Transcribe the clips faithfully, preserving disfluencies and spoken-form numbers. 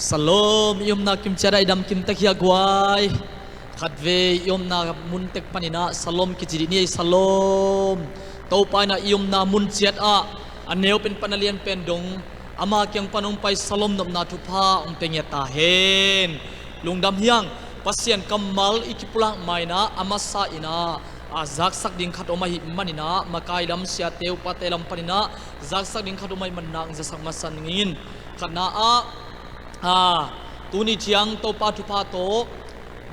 Salom, i omna kim ciat ah i dam kim tek hia guai. Khatvei i omna mun tek panin ah salom kici dih ni ei, salom. Topa in ah i omna mun ciat ah a neu pen pan a lian pen dong ama kiang pan hong pai salom nopna thupha hong pia ngiat ta hen. Lungdam hi hang. Pasian kammal i kipulak ma in ah a masa in ah a zaksak ding khat om ahih manin ah makai lam, siate upate lam panin ah zaksak ding khat om ahih manin ah hong zasak masa ning. Khatna ah, a, tuni ciang Topa thupha tawh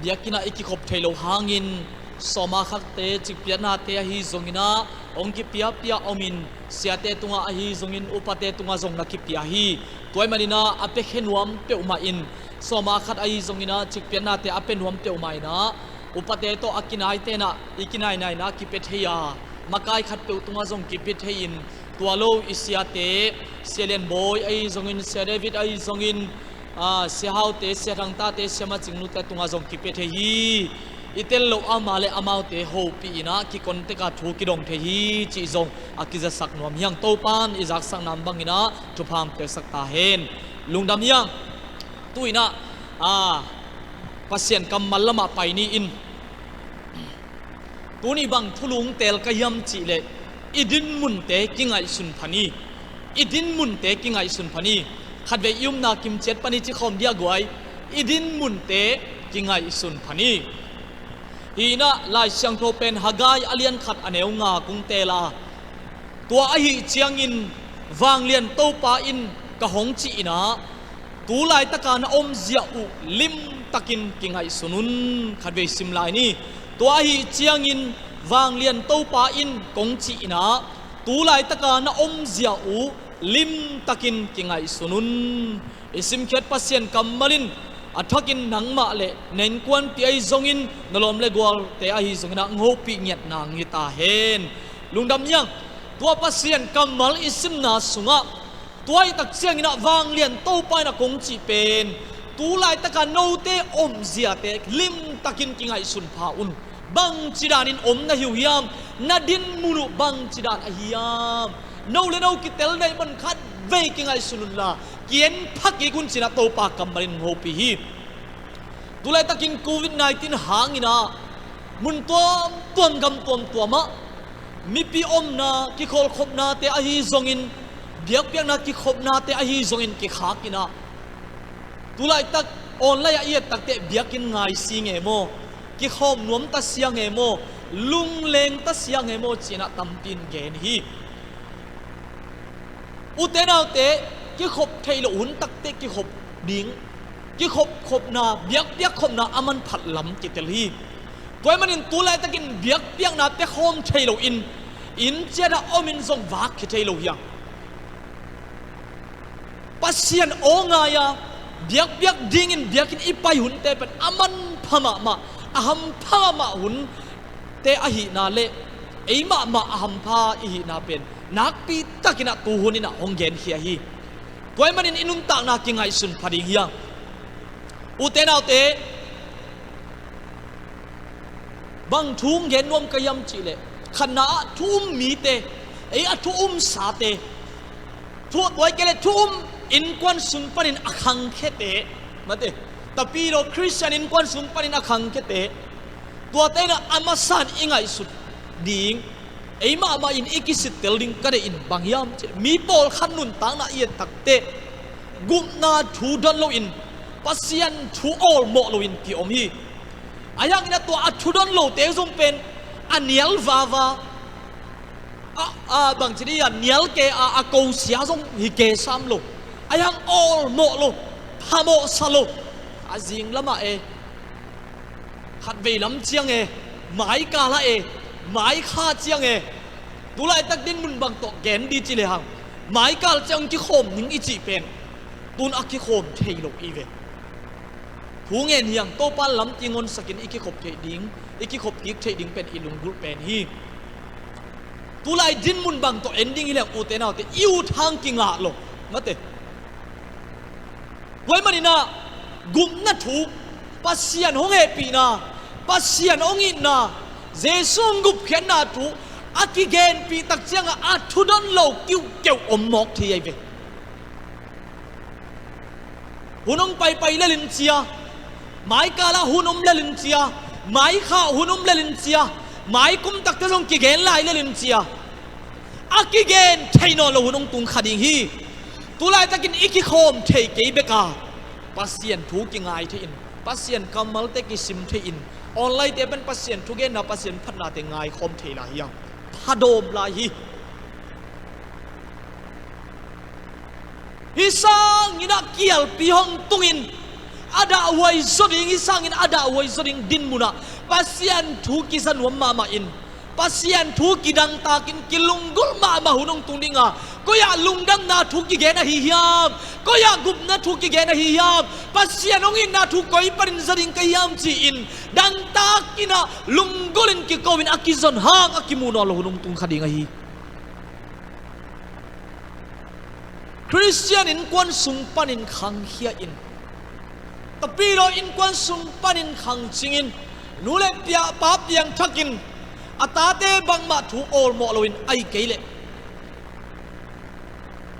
biakinn ah i kikhop theih loh hangin sawma khakte, cikpiatnate ahi zongin ah hong kipiapia omin, siate tungah ahi zongin upate tungah zong na kipia hi. Tua ahih manin ah a piakhia nuam peuhmah in, sawma khat ahi zongin ah cikpiatnate a pia nuam peuhmah in ah upate tawh a kinaite in ah i kinainaina kipia thei a, makai khatpeuh tungah zong kipia thei in, tua lo i siate, Sia Lian Bawi ahi zongin, Sia David ahi zongin, a, Sia Haute, Sia Thangtate, Sia Macing Lute tungah zong kipia thei hi. I tel loh ama le amaute hopih in ah kikon tek a thu kidong thei hi cih zong a kizasak nuam hi hang. Topa in i zaksakna bangin ah thupha hong piaksak ta hen. Lungdam hi hang. Tu in ah, a, Pasian kammal lamah pai ni in. Tuni bang thulu hong teel ka hiam cih leh, i dinmunte kingaihsun pha ni. I dinmunte kingaihsun pha ni. Khatvei i omna kim ciat pan i ci khawm dih a guai. I dinmunte kingaihsun pha ni. Hi in ah Lai Siangtho pen Haggai a lian khat a neu nga kong teel a, tua ahih ciangin vanglian Topa in ka hong cih in ah, tu laitaka na omzia uh limtakin kingaihsun un. Khatvei sim lai ni. Tua ahih ciangin vanglian Topa in kong cih in ah, tu laitaka na omzia uh limtakin kingaihsun un. I simkhiat Pasian kammal in a thakin nangmah le na innkuanpih ahi zongin, na lawm le gualte ahi zongin ah hong hopih ngiat nang hi ta hen. Lungdam hi hang. Tua Pasian kammal i simna sungah, tua ahih tak ciangin ah vanglian Topa in a kong cih pen, tu laitaka note omziate limtakin kingaihsun pha un. Bangci danin om na hi uh hiam? Na dinmun uh bangci dan ahi hiam? No le no kitel na hih man khatvei kingaihsun unla, ki-en pha kik un ci in ah Topa kammal in hong hopih hi. Tu laitakin covid nineteen hangin ah mun tuamtuam, gam tuamtuam ah mipi omna, kikhawlkhopnate ahi zongin, biakpiakna kikhopnate ahi zongin kikhak in ah, tu laitak online ah i et tak teh biakinn ngai si nge maw, kikhawm nuam ta sia nge maw, lungleng ta sia nge maw ci in ah tampi in gen hi. Ute naute, kikhop theih loh hun tak teh kikhop ding, kikhop khopna, biakpiak khopna a manphat lam kitel hi. Tua ahih manin tu laitakin biakpiakna pia khawm thei loin inn ciat ah om in zong vak khia thei lo hi hang. Pasian aw ngai-a biakpiak dingin biakinn i pai hunte pen a manpha mahmah, a hampha mahmah hunte ahihna le ei mahmah a hampha i hihna pen nakpi takin ah tu hun in ah hong genkhia hi. Tua ahih manin i nuntakna kingaihsun pha ding hi hang. Ute naute, bang thu hong gen nuam ka hiam cih leh, khatna ah thu um mite, ei a thu um sate, thu, tua ahih kei leh thu um innkuan sung panin a khangkhiate, mate, tapidaw Khristian innkuan sung panin a khangkhiate, tuate in ah a masa in i ngaihsut ding, ei mahmah in i kisittel ding ka deih in bang hiam cih leh, mi pawlkhat nuntakna i et tak teh gupna thu don loin, Pasian thu awlmawh loin ki-om hi. Ahi hangin ah tua a thu don lote zong pen a nial vava, a, a, bangci dih a nial kei a, a kosia zong hi kei sam lo. Ahi hang awlmawh lo, phamawhsa lo. A zing lamah e, khatvei lam ciang e, maikal ah e, maikha ciang e, tu laitak dinmun bang tawh gen dih ci lehang, maikal ciang kikhawm ning i cih pen tun a kikhawm thei lo i ve. Thu ngen hi hang, Topa lampi ngonsakin i kikhop theih ding, i kikhop kik theih ding pen i lunggulh pen hi. Tulai dinmun bang tawh en ding hi leng ute naute, i ut hang kingah lo, mate. Tua ahih manin ah gupna thu, Pasian hong hehpihna, Pasian hong itna, Jesu hong gupkhiatna thu a kigenpih tak ciangah a thudon lo kiuhkeuh om mawk thei ahi ve. Hun hong paipai lelin cia, maikalah hun om lelin cia, maikhah hun om lelin cia, maikum takte zong kigen lai lelin cia, a kigen thei nawn lo hun hong tung kha ding hi. Tulaitakin i kikhawm thei kei beka Pasian thu kingai thei in, Pasian kammalte kisim thei in, online te pen Pasian thugenna, Pasian phatnate ngaikhawm thei lai hi hang. Phadawm lai hi. Hih sangin ah kialpi hong tungin a dahhuai zaw ding, hih sangin a dahhuai zaw ding dinmunah Pasian thu kiza nuam mahmah in, Pasian thu kidangtakin kilunggulh mahmah hun hong tung dinga, koi-ah lungdamna thu kigen ahi hiam, koi-ah gupna thu kigen ahi hiam, Pasian hong itna thu koi panin za ding ka hiam ci-in dangtakin ah lunggulhin kiko in a kizon hang a kimu nawn lo hun hong tung kha ding ahi. Khristian innkuan sung panin khangkhia in, tapidaw innkuan sung panin khangcingin, nu le pia, pa piangthakin a tate bangmah thu awlmawh loin, ahih kei leh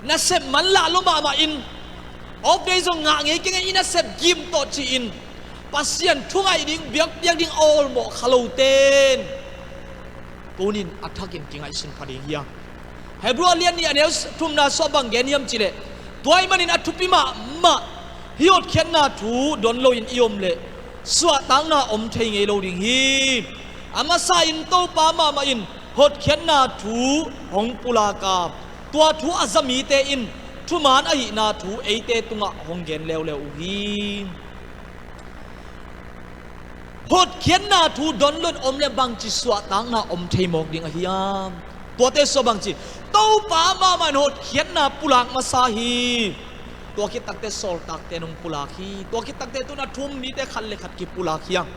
nasep manlah lua mahmah in, off day zong ngah ngei keng e, i nasep gim tawh ci-in Pasian thungaih ding, biakpiak ding awlmawh kha loten tunin a thakin kingaihsun pha ding hi hang. Hebru a lian nih a neu thumna sua bang gen hiam cihleh, tua ahih manin a thupi mahmah hih hotkhiatna thu don loin i om leh suahtakna om thei ngei lo ding hi. A masa in Topa mahmah in hotkhiatna thu hong pulak a, tua thu a za mite in thuman ahihna thu eite tungah hong gen leuleu uh hi. Hotkhiatna thu don loin om le bangci suahtakna om thei mawk ding ahi hiam? Tuate sua bangci, Topa mahmah in hotkhiatna pulak masa hi. Tua khit takte sawltakte in hong pulak hi. Tua khit takte tun a thu um mite khat le khat kipulak hi hang.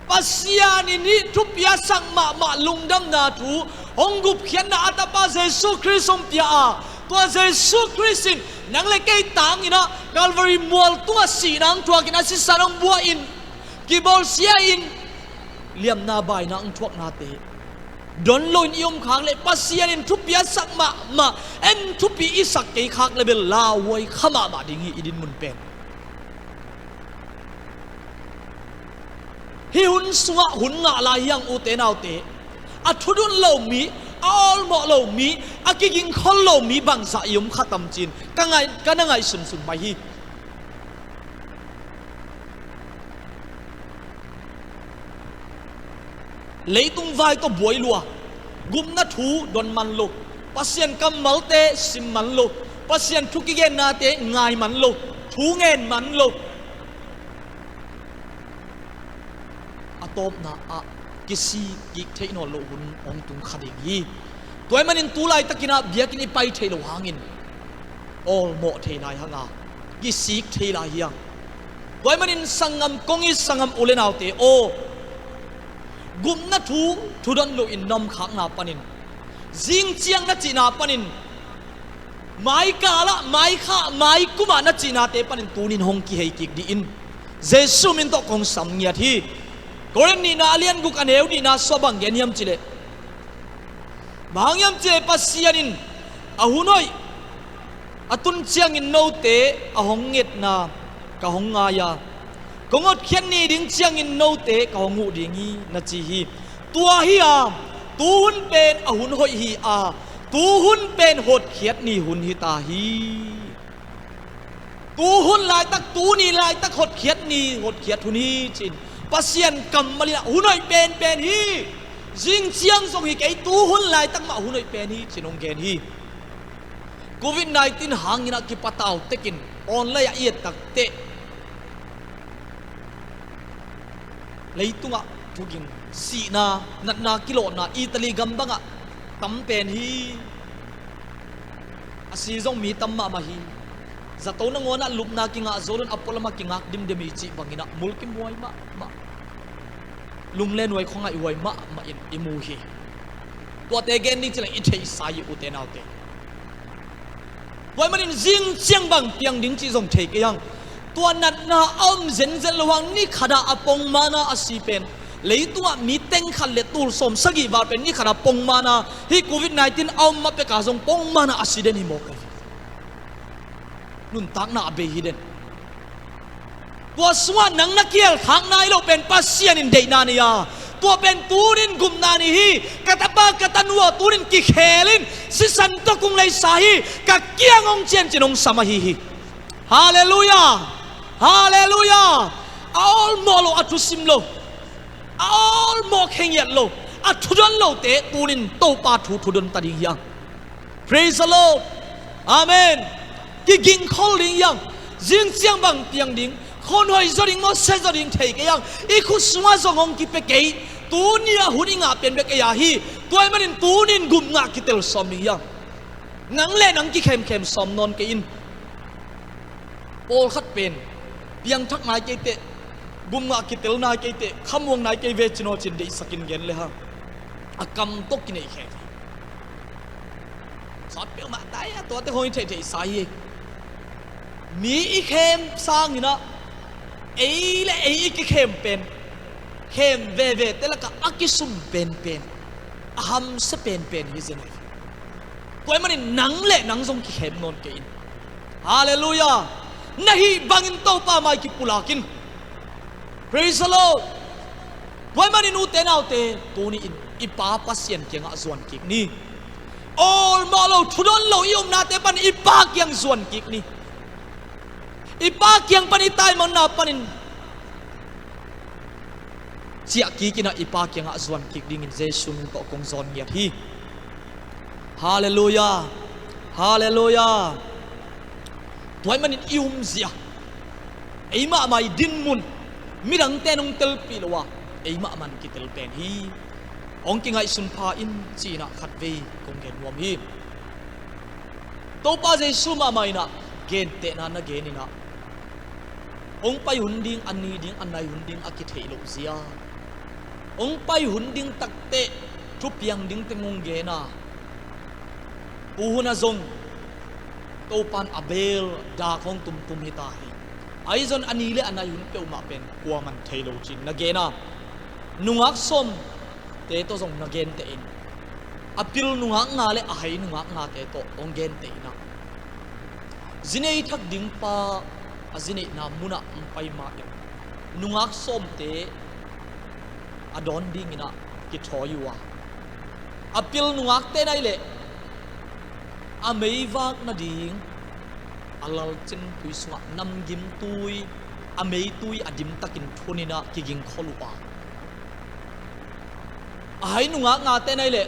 Pasian in hih thupiasak mahmah lungdamna thu hong gupkhiatna a tapa Jesu Khrist hong pia a, tua Jesu Khrist in nang le kei tangin ah Calvary mual tungah sihna hong thuakin a sisan hong buahin kibawlsia-in liamna baina hong thuaknate don loin i om khak leh Pasian in thupiasak mahmah, en thupi i sak kei khak le bel lauhuai kha mahmah ding hi i dinmun pen. Hih hun sungah hun ngah lai hi hang ute naute. A thudon lo mi, a awlmawh lo mi, a kigingkhol lo mi bangzah i om kha tam ci-in ka ngai, ka na ngaihsunsun mai hi. Leitung vai tawh buai lua, gupna thu don man lo, Pasian kammalte sim man lo, Pasian thu kigennate ngai man lo, thu ngen man lo. A tawpna ah kisik kik theih nawn loh hun hong tung kha ding hi. Tua ahih manin tu laitakin ah biakinn i pai theih loh hangin awlmawh thei lai hang a, kisik thei lai hi hang. Tua ahih manin sanggam kong it sanggam u le naute aw, gupna thu thudon loin na om khakna panin, zing ciang na cihna panin, maikalah, maikhah, maikumah na cihnate panin tunin hong kihei kik dih in. Jesu min tawh kong sam ngiat hi. Korin nihna a lian guk a neu nihna sua bang gen hiam cihleh, bang hang hiam cihleh Pasian in a hun hoih a tun ciangin note a hong ngetna ka hong ngai a, kong hotkhiat ni ding ciangin note ka hong huh ding hi na ci hi. Tua hi a, tuhun pen a hun hoih hi a, tuhun pen hotkhiat ni hun hi ta hi. Tuhun laitak, tuni laitak hotkhiat ni, hotkhiat hun hi ci-in Pasian kammal in ah hun hoih penpen hi. Zing ciang zong hi kei, tuhun laitak mah hun hoih pen hi ci-in hong gen hi. Covid nineteen hangin ah kipatau tekin online ah i et takteh leitungah thuging, sihna, natna, kilawhna Italy gam bangah tam pen hi. A si zong mi tam mahmah hi. Zato nangawnah lupna kingah zo loin a pualamah kingak dimdem hi cih bangin ah mulkimhuai mahmah, lunglenuai khuangaihhuai mahmah in i mu hi. Tuate gen ding cileng i theihsa hi ute naute. Tua ahih manin zing ciang bang piang ding cih zong thei kei hang. Tua natna a om zenzen lo hang, ni khatah a pongmana a si pen, leitungah mi teng khat le tul sawm sagih val pen ni khatah pongmana, hih covid nineteen a om ma peka zong pongmana a si den hi mawk ahi. Nuntakna a bei hi den. Tua sungah nang na kial khak nai lo pen Pasian in deihna nei a, tua pen tunin gupna nei hi. Ka tapa ka tanu aw, tunin kikhel in, sisan tawh kung leisa hi, ka kiang hong cian cin hong sam ahi hi. Halleluiah. Halleluiah. A awlmawh lo, a thusim lo, a awlmawh khengiat lo, a thudon lote tunin Topa thu thudon ta ding hi hang. Praise the Lord. Amen. Kigingkhol ding hi hang. Zingciang bang piang ding, khon hoih zaw ding maw, sia zaw ding thei kei hang. I khut sungah zong hong kipia kei. Tuni a hun i ngah pen bek ei a hi. Tua ahih manin tunin gupna kitel sawm ding hi hang. Nang le nang kikhemkhem sawm nawn kei in. Pawlkhat pen piangthak nai kei teh, gupna kitel nai kei teh, khamuang nai kei ve cin aw cin deihsakin gen le hang. A kam tawh kineih khe. Sawt peuhmah tai a, tuate hong i theihtheihsa hi. Mi i khem sangin ah, ei le ei i kikhem pen, khem vevete lakah a kisum penpen, a hamsia penpen hi zen hi. Tua ahih manin nang le nang zong kikhem nawn kei in. Halleluiah. Na hih bangin Topa mai kipulak in. Praise the Lord. Tua ahih manin ute naute, tuni in i Pa Pasian kiangah zuan kik ni. Awlmawh lo, thudon lo i upnate panin i Pa kiang zuan kik ni. I Pa kiang panin, i taimanna panin ciah kik in ah, i Pa kiangah zuan kik dingin Jesu min tawh kong zawn ngiat hi. Halleluiah. Halleluiah. Tua ahih manin i umzia, ei mahmah i dinmun, midangte in hong telpih lo a, ei mahmah in kitel pen hi. Hong kingaihsun pha in, ci-in ah khatvei kong gen nuam hi. Topa Jesu mahmah in ah gentehna na gen in ah, hong pai hun ding, a ni ding, a nai hun ding a kitheih loh zia, hong pai hun ding takteh thupiang ding teng hong gen a, tu hun ah zong Topa in a beel dak hong tumtum hi ta hi. Ahi zong a ni le a nai hun peuhmah pen kuaman thei lo ci-in na gen a, nungak sawm te tawh zong na genteh in, a pil nungak nga le a hai nungak ngate tawh hong genteh in ah, zi nei thak ding pa a zi neihna munah hong pai ma-in, nungak sawmte a dawn dingin ah kithawi uh a, a pil nungakte nai leh a meivak nading a lalcin tui sungah namgim tui, a meitui a dimtakin thun in ah kigingkhol uh a, a hai nungak ngate nai leh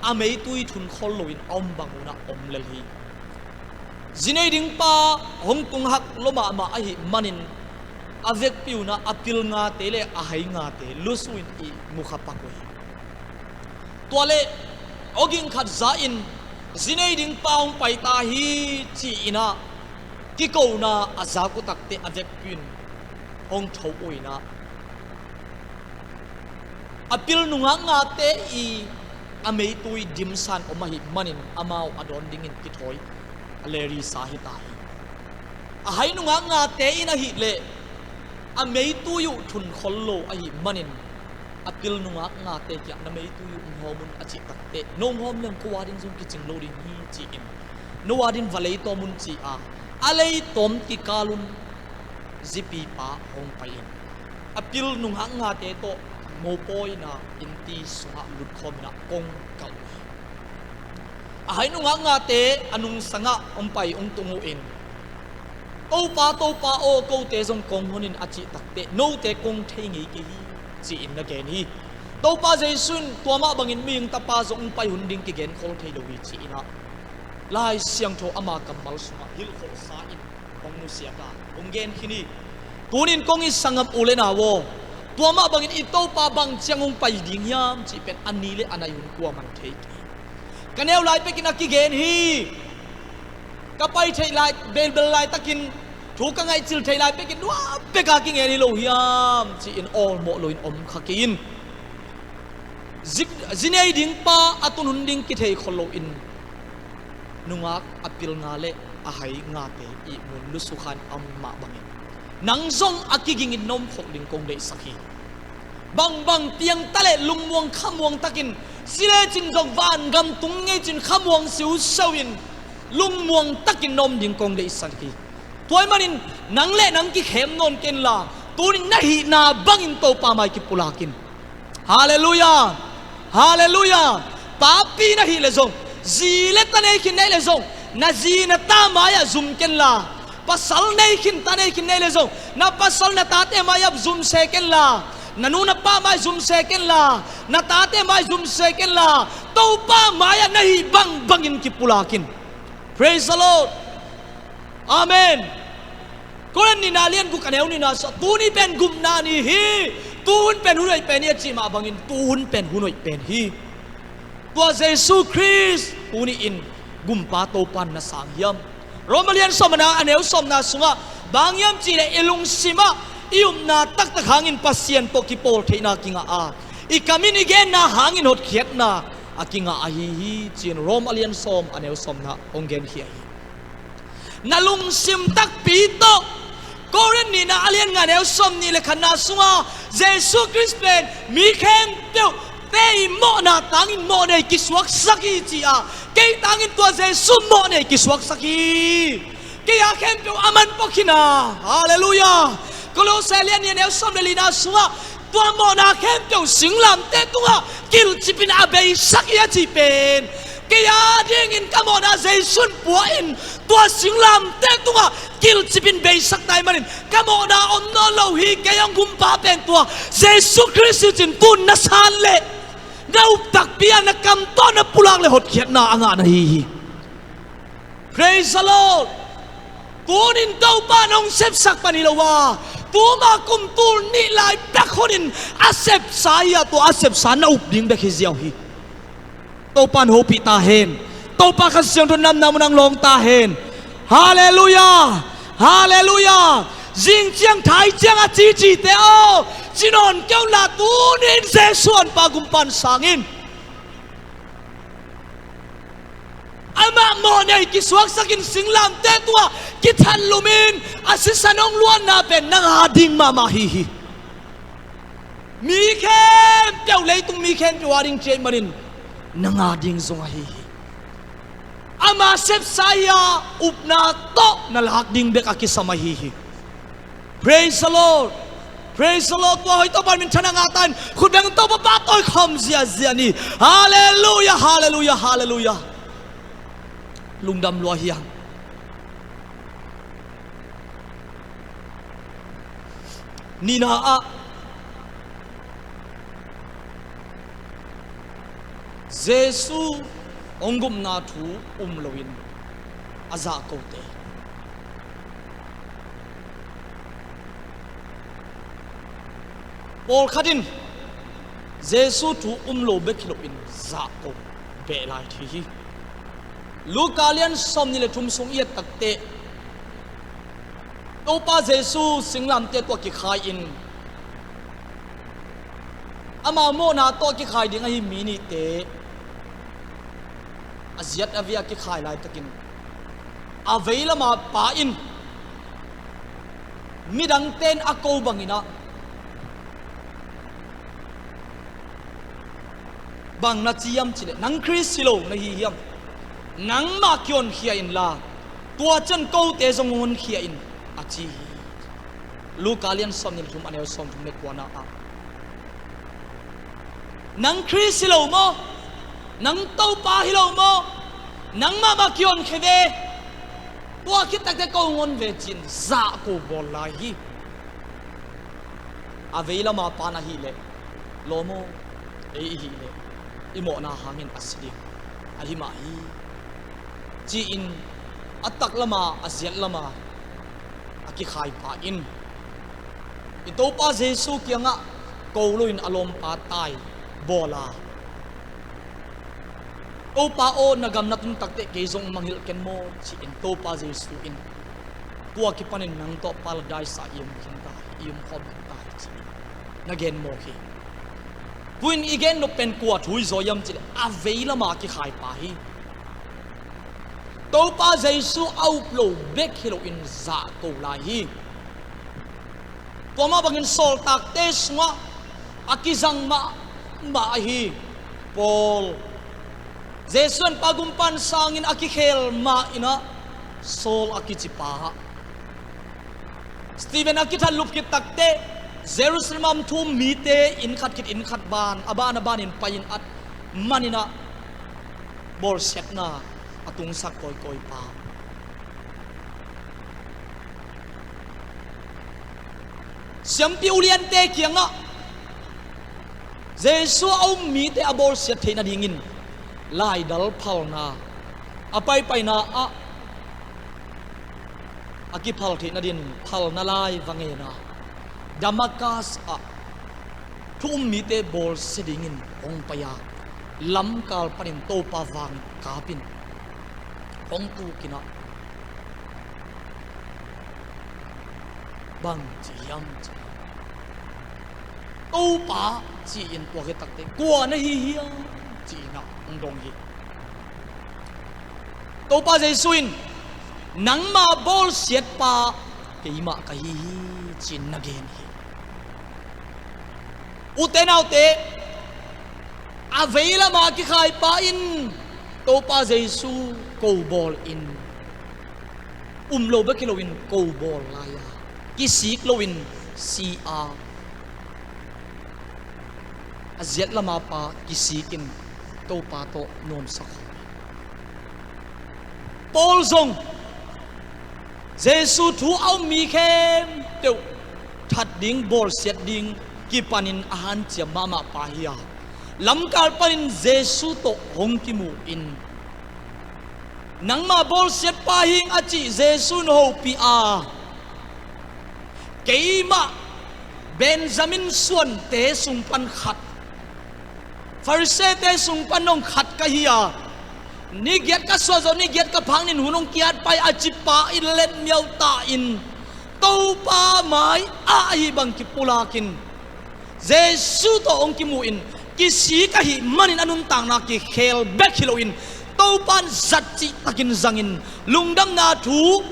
a meitui thunkhol loin a om bang un ah om lel hi. Zi nei ding pa hong tunghak lua mahmah ahih manin a vekpi un ah a pil ngate le a hai ngate lusu in i mukha pak uh hi. Tua leh awging khat za in zi nei ding pa hong pai ta hi ci-in ah kikona a zak uh takteh a vekpi un hong tho uh in ah, a pil nungak ngate i a meitui dimsan om ahih manin amau a dawn dingin kithawi a lerisa hi ta hi. A hai nungak ngate in ahih leh a meitui uh thunkhol lo ahih manin a pil nungak ngate kiang na meitui uh hong hawm un a cih takteh, no hong hawm leng ko a ding zong kicing lo ding hi ci-in, no a ding va leitawm un ci-a, a leitawm kikal un zipipa hong pai in, a pil nungak ngate tawh mopawi in ah innti sungah lutkhawm in ah kong kah uh hi. A hai nungak ngate a nungsangah hong pai hong tung uh in, Topa, Topa aw, kote zong kong hon in a cih takteh, note kong thei ngei kei hi ci-in na gen hi. Topa Jesu in tua mah bangin mihing tapa zong hong pai hun ding kigenkhol thei lo hi ci-in ah Lai Siangtho ama kammal sungah hilhkholhsa in hong nusiat a, hong gen khin hi. Tunin kong it sanggam u le nau aw, tua mah bangin i Topa bang ciang hong pai ding hiam cih pen a ni le a nai hun kuaman thei kei hi. Ka neu lai pekin a kigen hi. Ka pai theih lai, belbel laitakin, thu ka ngaihcil theih lai pekin nuam peka kingen hi lo hiam ci-in awlmawh loin om kha kei in. Zi, zi nei ding pa a tun hun ding kithei khol loin nungak a pil nga le a hai ngate ihmun lusukhan a om mah bangin nang zong a kigingin na om khol ding kong deihsak hi. Bangbang piang ta leh lungmuang khamuang takin, si lecin zong vangam tung ngei cin khamuang siusiau in lungmuang takin na om ding kong deihsak hi. Tua ahih manin nang le nang kikhem nawn kenla, tunin na hihna bangin Topa mai kipulak in. Halleluiah. Halleluiah. Papi na hih leh zong, zi le ta nei khin na hih leh zong, na zi na ta mai-ah zum kenla. Pasal nei khin, ta nei khin na hih leh zong, na pasal na tate mai-ah zum se kenla. Na nu na pa mai-ah zum se kenla. Na tate mai-ah zum se kenla. Topa mai-ah na hih bangbangin kipulak in. Praise the Lord. Amen. Korin nihna lian guk a neu nihna sungah, tuni pen gupna ni hi, tuhun pen hun hoih pen hi a cih mah bangin tuhun pen hun hoih pen hi. Tua Jesu Khrist tuni-in Gumpa Topa in na sang hiam? Rom a lian sawm a neu sawmna sungah, bang hiam cih leh i lungsimah i upna taktak hangin Pasian tawh kipawl theihna kingah a, i kamin i genna hangin hotkhiatna a kingah ahi hi, ci-in Rom a lian sawm a neu sawmna hong genkhia hi. Na lungsim takpi tawh, Korin nihna a lian nga neu sawmnih le khatna sungah Jesu Khrist pen mi khempeuh te i mawhna tangin mawhnei kisuaksak hi, ci-a kei tangin tua Jesu mawhnei kisuaksak hi. Kei a khempeuh a man pok hi na. Halleluiah. Kolose lian nih a neu sawm le lina sungah tua mawhna khempeuh singlamteh tungah kilcipin a beisak hi a cih pen, kei a dingin ka mawhna Jesu in pua in, tua singlamteh tungah kilcipin beisak na hih manin ka mawhna om nawn lo hi. Kei hong gumpa pen tua Jesu Khrist hi, ci-in tun na san leh, na up takpi a, na kam tawh na pulak leh hotkhiatna a ngah na hi hi. Praise the Lord. Tunin Topa in hong sepsak pan hi lo a, tuma kum tul nih lai bek hunin a sepsa hi a, tua a sepsa na up ding bek hi ziau hi. Topa in hopih ta hen. Topa Kha Siangtho in na omna mun ah hong lawng ta hen. Halleluiah. Halleluiah. Zing ciang thai ciang a cicite aw, ci nawn kei un la, tunin Jesu honpa Gumpa in sang in. Amah mawhnei kisuaksakin singlamteh tungah kithanlumin a sisan hong luanna pen nang a ding mahmah hi hi. Mi khempeuh, leitung mi khempeuh a ding ci ahih manin nang a ding zong ahi hi. Ama sepsa hi a, upna tawh na lak ding bek a kisam ahi hi. Praise the Lord. Praise the Lord. Tua hoih Topa min thang a ngah ta in, khut beng Topa pahtawi khawm ziazia ni. Halleluiah, halleluiah, halleluiah. Lungdam lua hi hang. Nihna ah Jesu hong gupna thu um loin a zahkote. Pawlkhat in Jesu thu um lo bek hi loin zahko beh lai thei hi. Luka lian sawmnih le thum sung i et takteh, Topa Jesu singlamteh tungah kikhai-in, ama mawhna tawh kikhai ding ahi mi nihte a ziat a vei a kikhai laitakin, a vei lama Pa in midangte in a ko bangin ah, bang na ci hiam cih leh, nang Khrist hi lo na hi hiam? Nangmah kihonkhia inla, tua ciang kote zong hong honkhia in, a ci hi. Luka lian sawmnih le thum a neu sawmthum le kuana ah, nang Khrist hi lo maw? Nang Topa hi lo maw? Nangmah mah kihonkhia ve. Tua khit takteh ko hong hon ve, ci-in zahko bawl lai hi. A vei lama Pa in ahih leh lawm aw, ei i hih leh i mawhna hangin a si ding ahi mah hi, ci-in a tak lama, a ziat lama a kikhaipa in i Topa Jesu kiangah ko loin a lawmpa tai bawl a, Topa aw, na gam na tun takteh kei zong mangngilh ken maw, ci-in Topa Jesu in tua kipanin nang tawh Paradise ah i om khin ta hi, i om khawm khin ta hi, ci-in na gen mawk hi. Tu-in i gen nop pen kua thu i zaw hiam cih leh a vei lama kikhaipa hi. Topa Jesu a up lo bek hi loin zahko lai hi. Tua mah bangin sawltakte sungah a kizang mahmah ahi Paul, Jesu honpa Gumpa in sangin a kikhel mah in ah Saul a kicipa, Stephen a kithat lup khit takteh Jerusalem ah thu um mite inn khat khit inn khat ban a ban a banin pai-in at manin ah bawlsiatna a tungsak kawikawi pa. Siampi uliante kiangah Jesu a um mite a bawlsiat theih nadingin laidal phalna a paipaina ah a kiphal theih nadin phalna lai va ngen a, Damascus ah thu um mite bawlsia dingin hong pai a, lamkal panin Topa vangin kapin hong tukin ah, bang ci hiam ci, Topa ci-in tua khit takteh kua na hi hiam ci-in ah hong dong hi. Topa Jesu in, "Nangma bawlsiatpa keimah ka hi hi," ci-in na gen hi. Ute naute, a veilama kikhaipa in Topa Jesu ko bawl in, um lo bek hi loin ko bawl lai-a, kisik loin si a, a ziat lama pa kisikin Topa tawh nuamsa khawm hi. Paul zong Jesu thu a um mi khempeuh that ding, bawlsiat ding kipanin a hanciam mahmah pa hi a, lamkal panin Jesu tawh hong kimu in, "Nangma bawlsiatpa hi ing," a cih Jesu in hopih a, "Keimah Benjamin suante sung pan khat, Farisee-te sung pan dong khat ka hi a, ni giat ka suah zawh, ni giat ka phak nin hun hong kiat pai," a cipa in letmiau ta in Topa mai-ah ahi bang kipulakin Jesu tawh hong kimu in, kisik ahih manin a nuntakna kikhel bek hi loin Topa in zat cihtakin zangin lungdamna thu,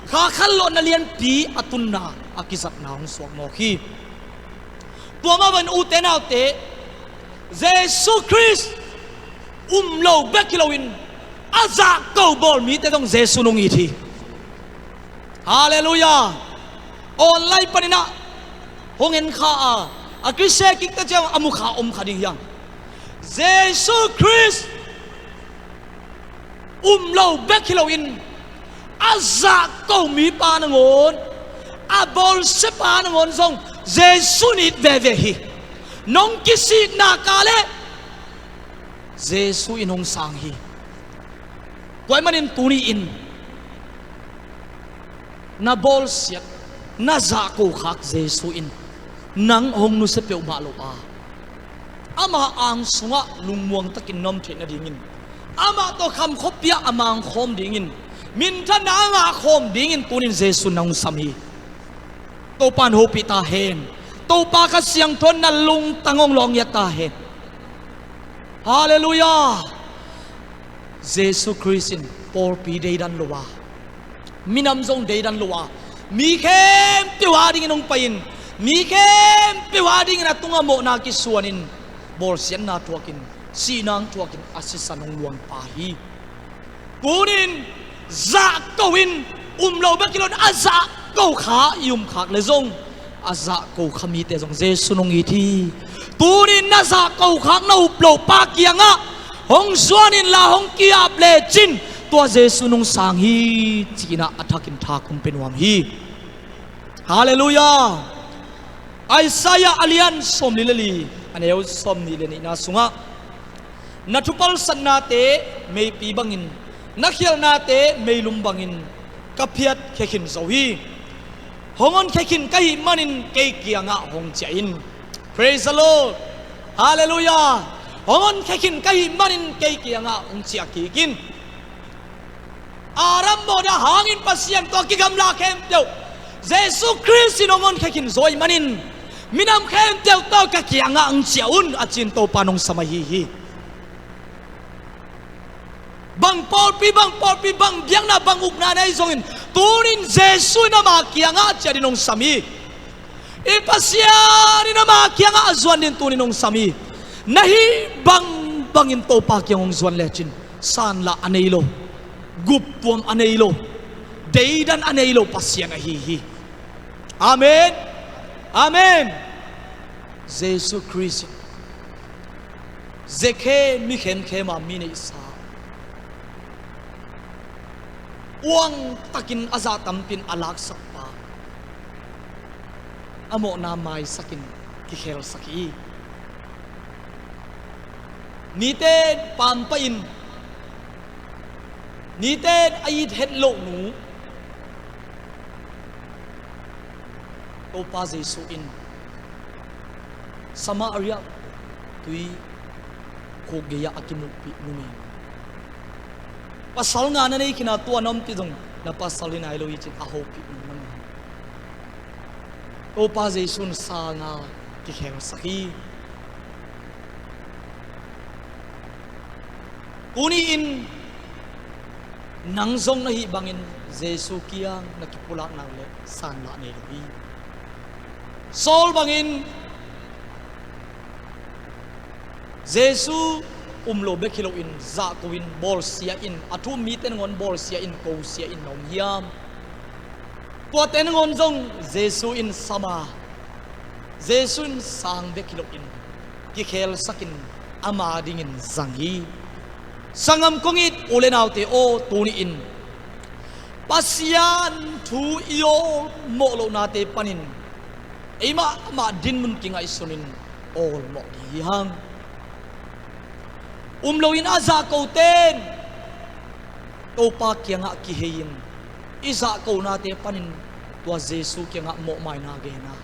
kha khanlawhna lianpi a tunna a kizatna hong suak mawk hi. Tua mah bangin ute naute, Jesu Khrist um lo bek hi loin a zahko bawl mite zong Jesu in hong it hi. Halleluiah. Online panin ah hong en kha a, a Khrist kikte ciang a mu kha om kha ding hi hang. Jesu Khrist um lo bek hi loin a zahko mipa nangawn, a bawlsiapa nangawn zong Jesu in it veve hi. Nong kisikna ka leh Jesu in hong sang hi. Tua ahih manin tuni-in na bawlsiat, na zahko khak Jesu in nang hong nusia peuhmah lo a, ama ang sungah lungmuang takin na om theih nadingin, amah tawh kham khuapi-ah a mang khawm dingin, minthanna a ngah khawm dingin tunin Jesu in na hong sam hi. Topa in hopih ta hen. Topa Kha Siangtho in na lungtang hong lawng ngiat ta hen. Halleluiah. Jesu Khrist in pawlpi deidan lo a, minam zong deidan lo a, mi khempeuh adingin hong pai-in, mi khempeuh adingin a tungah mawhna kisuanin, bawlsiatna thuakin, sihna thuakin a sisan hong luangpa hi. Tunin zahko in, um lo bek hi loin a zahko kha i um khak leh zong, a zahko kha mite zong Jesu in hong it hi. Tunin na zahko khak na up lopa kiangah hong zuan inla hong ki-ap lecin tua Jesu in hong sang hi, ci-in ah a thakin tha kong pia nuam hi. Halleluiah. Isaiah a lian sawmli le li, a neu sawmnih le nihna sungah, "Na thupalsatnate meipi bangin, na khialhnate meilum bangin ka phiatkhia khin zo hi. Hong honkhia khin ka hih manin kei kiangah hong ciah in." Praise the Lord. Halleluiah. "Hong honkhia khin ka hih manin kei kiangah hong ciah kik in." Adam mawhna hangin Pasian tawh kigamla khempeuh Jesu Khrist in hong honkhia khin zo ahih manin, "Minam khempeuh tawh ka kiangah hong ciah un," a ci-in Topa in hong sam ahi hi. Bang pawlpi, bang pawlpi, bang biakna, bang upna nei zongin, tunin Jesu in ama kiangah ciah dingin hong sam hi. I Pasian in ama kiangah a zuan dingin tunin hong sam hi. Na hih bangbangin Topa kiang hong zuan lecin, sanlah a nei lo, guptuam a nei lo, deidan a nei lo Pasian ahi hi. Amen. Amen. Jesu Khrist in Zakhe mi khenkhem a mi neihsa, uang takin a zah tampi in a laksak pa, a mawhna maisakin kikhelsak hi. Mite in pampa in, mite in a it het lohnu, Topa Jesu in Samaria tui khuk gei-ah a kimukpih numei, pasal nga na nei khin a, tua na ompih zong na pasal hi nai lo hi ci-in a hopih numei, Topa Jesu in sang a kikhelsak hi. Tuni-in nang zong na hih bangin Jesu kiang na kipulak nak leh sanlah nei lo hi. Saul bangin Jesu um lo bek hi loin zahko-in bawlsia in, a thu um mite nangawn bawlsia in, kosia in na om hiam? Tuate nangawn zong Jesu in sam a, Jesu in sang bek hi loin kikhelsakin ama dingin zang hi. Sanggam kong it u le naute aw, tuni-in Pasian thu i awlmawh lohnate panin ei mahmah dinmun kingaihsunin awlmawh ding hi hang. Um loin a zahkote in Topa kiangah kihei-in i zahkonate panin tua Jesu kiangah mawhmaina gen a,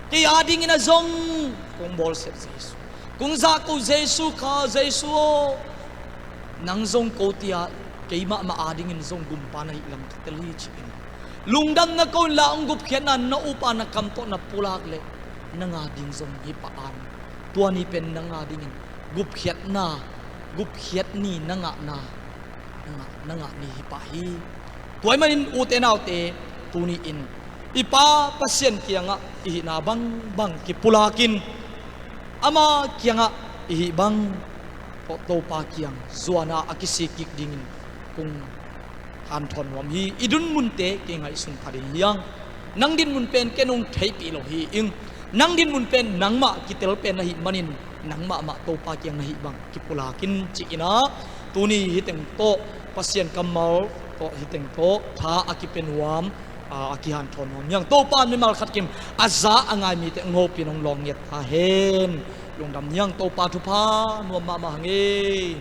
kei adingin a zong kong bawlsiat Jesu, kong zahko Jesu kha, Jesu aw, nang zong ko tia kei mahmah adingin zong gumpa na hih lam ka tel hi ci-in lungdamna ko inla, hong gupkhiatna na up a, na kam tawh na pulak leh nang ading zong hi pah a, tua ni pen nang adingin gupkhiatna, gupkhiat ni na ngahna, na ngah, na ngah ni hi pah hi. Tua ahih manin ute naute, tuni-in i Pa Pasian kiangah i hihna bangbang kipulakin, ama kiangah i hih bang tawh Topa kiang zuan a, a kisik kik dingin kong hanthawn nuam hi. I dinmunte kei ngaihsun pha ding hi hang. Nang dinmun pen ken hong theihpih lo hi ing. Nang dinmun pen nangmah kitel pen ahih manin nang mahmah Topa kiang na hih bang kipulakin ci-in ah, tuni hih teng tawh Pasian kammal tawh hih teng tawh tha a kipia nuam, a, a kihanthawn nuam hi hang. Topa in mimal khat kim a za a ngai mite hong hopih in hong lawng ngiat ta hen. Lungdam hi hang. Topa thupha nuam mahmah hang ei.